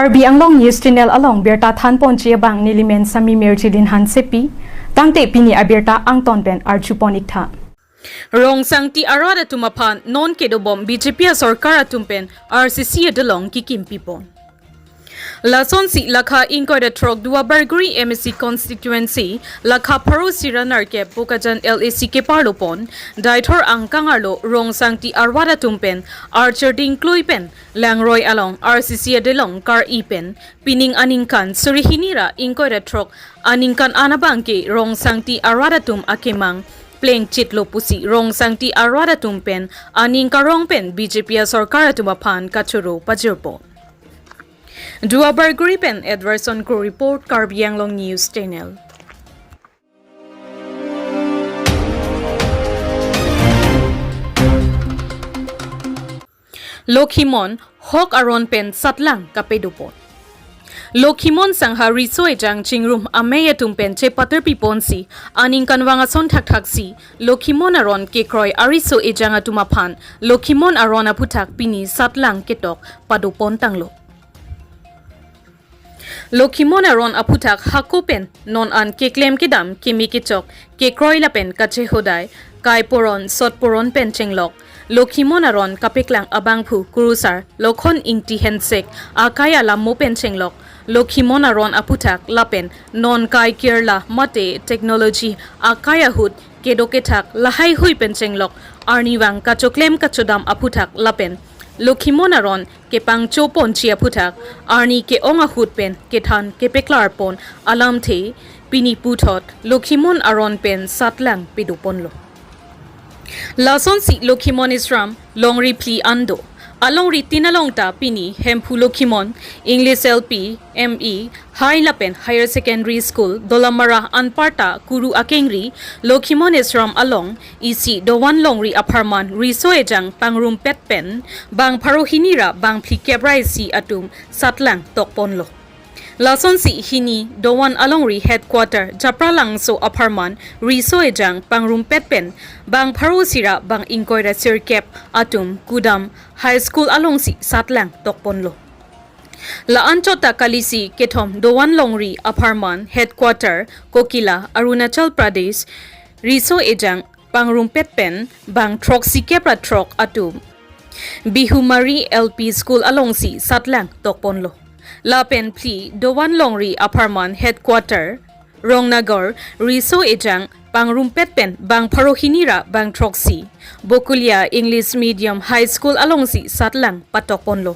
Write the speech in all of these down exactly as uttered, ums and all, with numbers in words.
Karbi Anglong News Channel along birta thanponji abang nelimen Sami Mirjilin Hansepi, tangte pini abirta angton pen arjupon iktha. Rongsangti arat atum aphan non kedobom B J P asorkar atum pen R C C adolong kikim pipon. Lasonsi lakha ingkoi ra throk Duarbagori M A C constituency lakha pharo sira nerkep Bokajan L A C keparlopon Deithor angkang arlo Rongsangti arat atum pen archerding klui pen Langroi along R C C adolong kar-i pen pining aningkan suri hini ra ingkoi ra throk aningkan an abangke Rongsangti arat atum akemang plengchitlo pusi Rongsangti arat atum pen aning karong pen B J P asorkar atum aphan kachoro pajirpon. Duarbagori pen Edwardson Kro report, Karbi Anglong News Channel. Lokhimon hok aron pen satlang kapadopon. Lokhimon sangha riso ejang chingrum amei atum pen chepatir piponsi aningkanvang ason thakthaksi Lokhimon aron kekroi ariso ejang atum aphan Lokhimon aron aphuthak pini satlang ketok padopon tanglo. Lokhimon aron aphuthak hako pen non an keklem kedam keme kechok kekroi lapen kachehodai kai poron sot poron pen chenglok Lokhimon aron kapeklang abangphu kurusar Lokhon Ingti Hensek akai alamo pen chenglok Lokhimon aron aphuthak lapen non kai kirla mate technology akai ahut kedo kethak lahai hui pen chenglok arnivang kachoklem kachodam aphuthak lapen Lokhimon aron kepangchoponji aphuthak arni ke-ong ahut pen kethan kepeklarpon alamthe pini puthot Lokhimon aron pen satlang padoponlo. Lasonsi Lokhimon Isram longri phli an do. Alongri tin along ta pini Hemphu Lokhimon English L P, M E, High lapen Higher Secondary School, Dolamara anparta Kuru akengri Lokhimon Isram along isi dovan longri apharman riso ejang pangrumpet pen bang pharo hini ra bang phlikep ra isi atum satlang tokponlo. Lasonsi hini dovan alongri headquarter Japralangso apharman riso ejang pangrumpet pen bang pharo sira bang ingkoi ra sirkep atum Kudam High School alongsi satlang tokponlo. La-anchot ta kalisi kethom dovan longri apharman headquarter Kokila, Arunachal Pradesh, riso ejang pangrumpet pen bang throksikep ra throk atum Bihumari L P School alongsi satlang tokponlo. Lapen phli dovan longri apharman headquarter Rongnagor riso ejang pangrumpet pen bang pharo hini ra bang throksi Bokulia English Medium High School alongsi satlang patokponlo.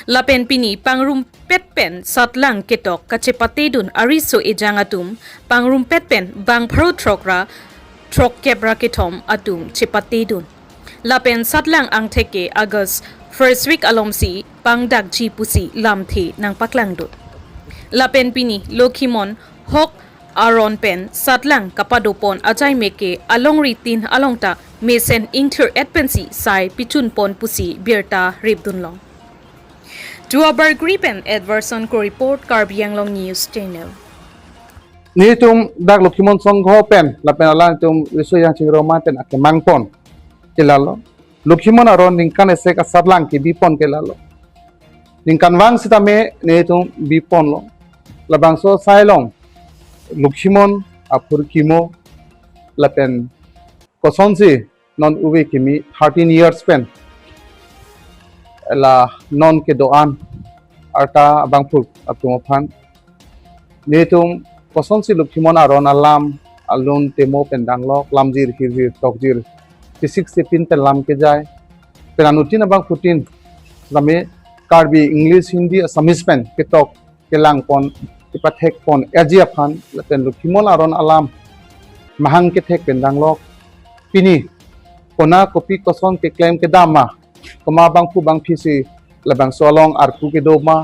Lapen pini pangrumpet pen satlang ketok kachepatedun ariso ejang atum pangrumpet pen bang pharo throk ra throkkep ra kethom atum chepatedun. Lapen satlang angthek ke August first week alomsi pangdakji pusi lamthe nangpaklangdun. Lapen pini Lokhimon hok aron pen satlang kapadopon ajaime ke alongri tin along ta mesen ingthir-et pensi sai pichunpon pusi birta ripdunlong. Duarbagori pen Edwardson Kro report, Karbi Anglong News Channel. Netum dak Lokhimon Songho pen lapen alangtum riso ejang chingrum atum pen akemangpon ke lalo. Lokhimon aron ningkan esek asatlang kebipon ke lalo. Ningkanvang sitame netum biponlo. Labangso asailong Lokhimon aphurkimo lapen kosonsi non ove kimi thirteen years pen la non kedo-an arta abangphu atum aphan netum kosonsi Lokhimon aron alam alun temo pen danglok, lamjir hirhir tokjir, chisik sipin pen lam kejai, pen anuttin abangphutin lame Karbi, English, Hindi, Assamese pen ketok kelangpon, kepathekpon eji aphan lapen Lokhimon aron alam mahang kethek pen danglok. Pini kona kopi koson keklem kedam ma, komat abangphu abangphi si labangso along arpu kedo ma,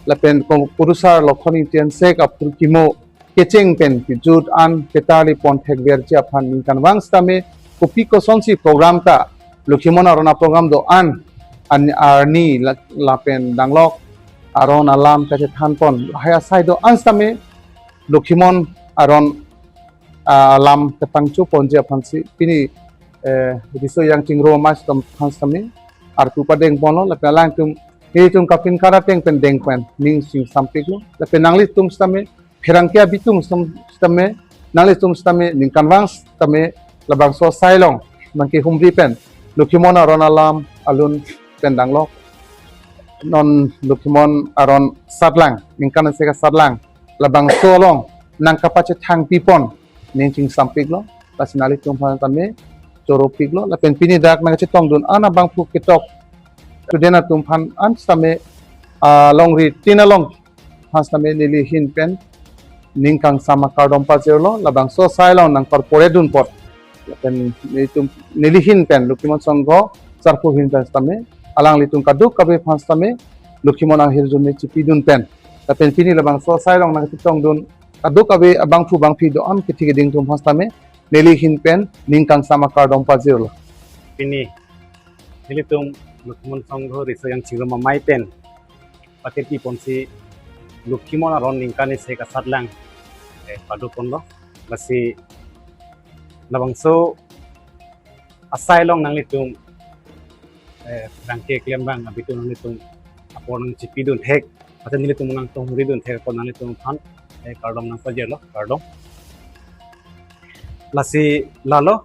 lapen ko-, kurusar Lokhon Ingti Hensek aphurkimo kecheng pen kejut an ketarlipon thekverji aphan ningkanvang sitame kopi kosonsi program ta Lokhimon aron aprogram do-an an arni la-, lapen danglok aron alam kachethanpon lahai asai do-an sitame Lokhimon aron alam kepangchoponji aphansi pini, eh, riso ejang chingrum amei atum aphan sitame arpu padengponlo lapen alangtum Nelitum kapinkhara ateng pen deng pen ning chingsampiklo. Lapen nanglitum sitame, pherangke abitum sitame, nanglitum sitame ningkanvang sitame labangso asai along nangkehumri pen Lokhimon aron alam alun pen danglo. Non Lokhimon aron asatlang, ningkan isi asatlang, labangso along nangkapachethang pipon ning chingsampiklo. Lasi nanglitum aphan tame choropiklo. Lapen pini dak nangchetongdun an abangphu ketok student atum aphan an sitame, ah, longri tin along aphan sitame neli ahin pen ning kangsam akardom pajirlo. Labangso asai along nangkorpore dun apot, lapen nelitum, neli ahin pen, Lokhimon Sangho sarpo ahin pen sitame, alanglitum kadokave aphan sitame Lokhimon ahirjume chipidun pen, lapen pini labangso asai along nangchetongdun kadokave abangphu bangphi do-an kethe keding atum aphan sitame neli ahin pen ning kangsam akardom pajirlo. Pini nelitum Lokhimon Sangho Riso Jang Chingrum Amei pen pakirpi ponsi Lokhimon aron ningkan isi asatlang, eh, padoponlo. Lasi labangso asai along nanglitum, eh, pherangke klembang abitum nanglitum apor nangchipidun thek, mate nelitum nangtonghumri dun thek apot nanglitum aphan, eh, kardom nangpajirlo, kardom. Lasi lalo,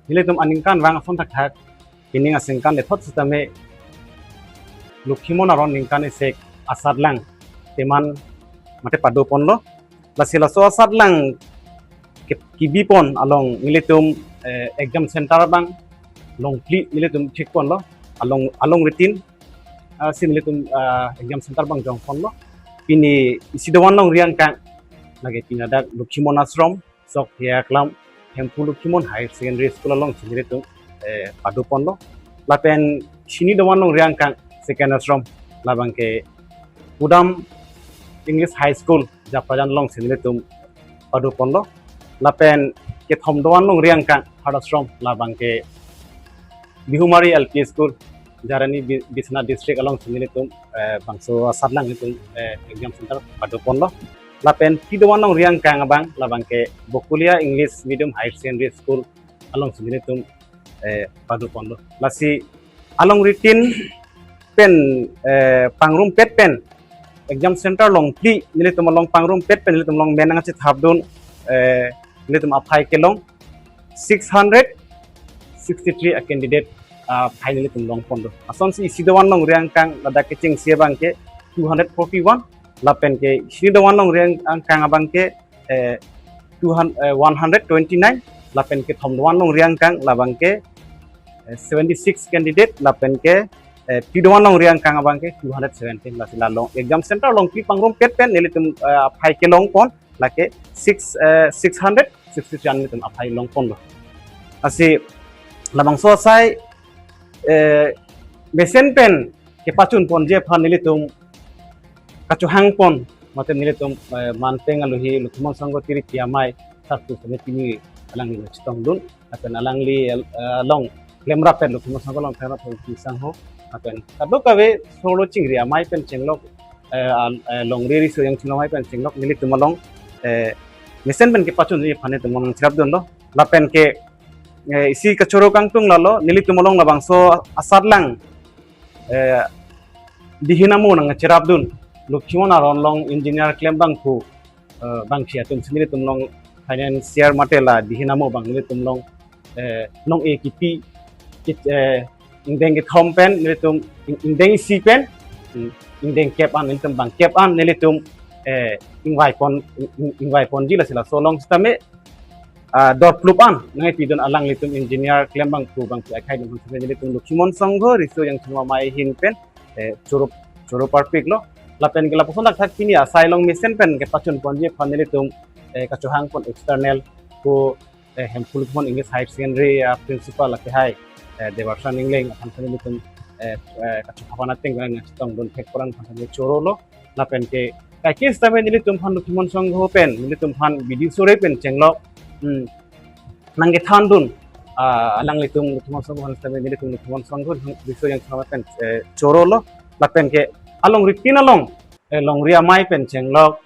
nelitum aningkanvang ason thakthak, pining aningkan lethot sitame Lokhimon aron ningkan isi asatlang teman mate padoponlo. Lasi laso asatlang ke-, kibipon along nelitum, eh, exam center abang longphli nelitum thikponlo, along, alongri tin, ah, si nelitum, ah, exam center abang jongponlo. Pini isi dovan longri angkang, lake pini ladak Lokhimon Ashram, Sok Hiya Klam, Hemphu Lokhimon Higher Secondary School alongsi nelitum, eh, padoponlo. Lapen hini dovan longri angkang second ashram, labangke Pudam English High School, Japajan alongsi nelitum padoponlo. Lapen kethom dovan longri angkang third ashram, labangke Bihumari L P School, Jarani Bi-, Biswanath District alongsi nelitum, eh, bangso asatlang nelitum, eh, exam center padoponlo. Lapen phli dovan longri angkang abang, labangke Bokulia English Medium Higher Secondary School alongsi nelitum, eh, padoponlo. Lasi alongri tin pen, eh, pangrumpet pen, exam center longphli nelitum along pangrumpet pen nelitum along men nangchethapdun, eh, nelitum aphai kelong six hundred sixty-three a candidate, ah, aphai nelitum longponlo. Asonsi isi dovan longri angkang ladak kechengsi abangke two hundred forty-one, lapenke hini dovan longri ang-, angkang abangke, eh, two hundred, eh, one hundred twenty-nine, lapen kethom dovan longri angkang labangke, eh, seventy-six candidate, lapenke, eh, phli dovan longri angkang abangke two hundred seventeen. Lasi la long exam center longphli pangrumpet pen nelitum, eh, aphai kelongpon, lake six, eh, six hundred sixty-three nelitum aphai longponlo. Lasi labangso asai, eh, mesen pen kepachunponji aphan nelitum kachohangpon, mate nelitum, eh, manteng aluhi Lokhimon Sangho Tiripi Amei sarpo sitame pini alangli chetongdun, lapen alangli, eh, along klemrap pen, Lokhimon Sangho along klemrap pen Pi Sangho, lapen kadokave solo chingri amei pen chenglok, eh, al-, eh, longri Riso Jang Chingrum Amei pen chenglok nelitum along, eh, mesen pen kepachunji aphan nelitum along cherapdunlo. Lapenke, eh, isi kachoro kangtung lalo, nelitum along labangso asatlang, eh, dihin amo nangcherapdun, Lokhimon aron along engineer klembangphu, eh, bangsi atumsi nelitum along financier mate la dihin amo abang nelitum along, eh, nong-e kipi, kit-, eh, ingdeng kethom pen nelitum, ing-, ingdeng isi pen, hmm, ingdeng kep an nelitum bang kep an nelitum, eh, ingvaipon, ing-, ing-, ingvaiponji. Lasi laso along sitame, ah, dorplup an nangpidun alanglitum engineer klembangphu bangphu akhai nelitum Lokhimon Sangho Riso Jang Chingrum Amei ahin pen, eh, choro, choro parpiklo. Lapenke lapuson thakthak pini asai along mesen pen kepachunponji aphan nelitum, eh, kachohangpon external ko, eh, Hemphu Lokhimon English Higher Secondary, ah, principal akehai, eh, Debarsan Engleng aphan sitame nelitum, eh, eh, kachohangpon ateng nangchetongdun thek puran aphan sitame chorolo. Lapenke kaike sitame nelitum aphan Lokhimon Sangho pen, nelitum aphan bidi sore pen chenglok, hmm, nangkethandun, ah, alanglitum Lokhimon Sangho aphan sitame nelitum Lokhimon Sangho Riso Jang Chingrum Amei pen, eh, chorolo. Lapenke alongri tin along, eh, longri amei pen chenglok,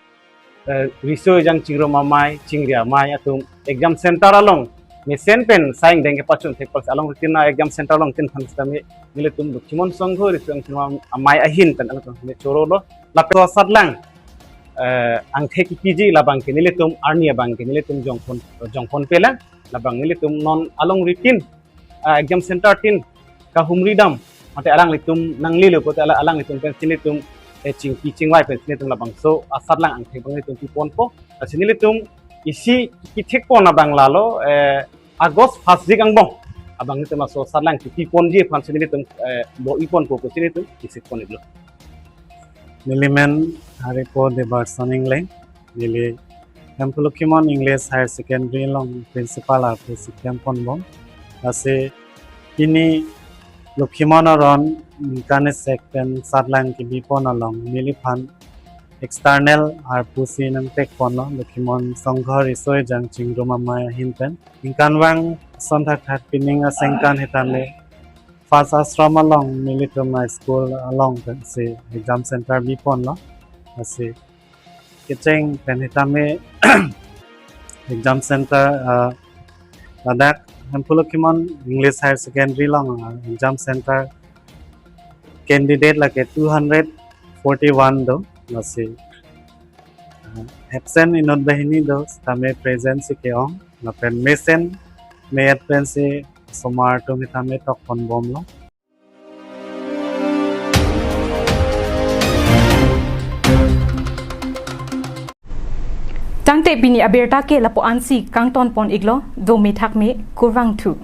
eh, Riso Jang Chingrum Amei, chingri amei atum exam center along mesen pen sai angdeng kepachun thek apotsi alongritin a-exam center alongtin aphan sitame nelitum Lokhimon Songho Riso Jangchingrum Amei ahin pen along kami choro lo. Lapen asatlang, eh, angthek kipiji labang ke nelitum arni abang ke nelitum jongpon, jongponpelang, labang nelitum non alongritin, ah, exam center tin kahumri dam, mate alanglitum nanglelo pulote ala-, alanglitum pensi nelitum, eh, chingki chingvai pensi nelitum labangso asatlang angthek abang nelitum piponpo. Lasi nelitum isi kithekpon abang lalo, eh, August first week angbong abang nelitum laso asatlang kipiponji aphansi nelitum, eh, do-iponpo pusi nelitum isi pon-iklo. Nelimen Haripo Debarson Engleng, neli Hemphu Lokhimon English Higher Secondary along principal arpu si klem ponbom. Lasi pini Lokhimon aron ningkan isek pen asatlang kibipon along neliphan external arpu si nangtekponlo Lokhimon Songho Riso Jangchingrum Amei ahin pen. Ningkanvang ason thakthak pining asengkan sitame first ashram along nelitum a-school along pensi exam center biponlo. Lasi kecheng pen sitame exam center, ah, ladak Hemphu Lokhimon English Higher Secondary along, ah, exam center candidate lake two hundred forty-one do. Lasi, ah, absent inut banghini do, sitame present si ke-ong. Lapen mesen me-et pensi osomar atum sitame tokponbomlo. Tangte pini abirta ke lapu-ansi kangtonpon-iklo, dome thakme, kurvangthu.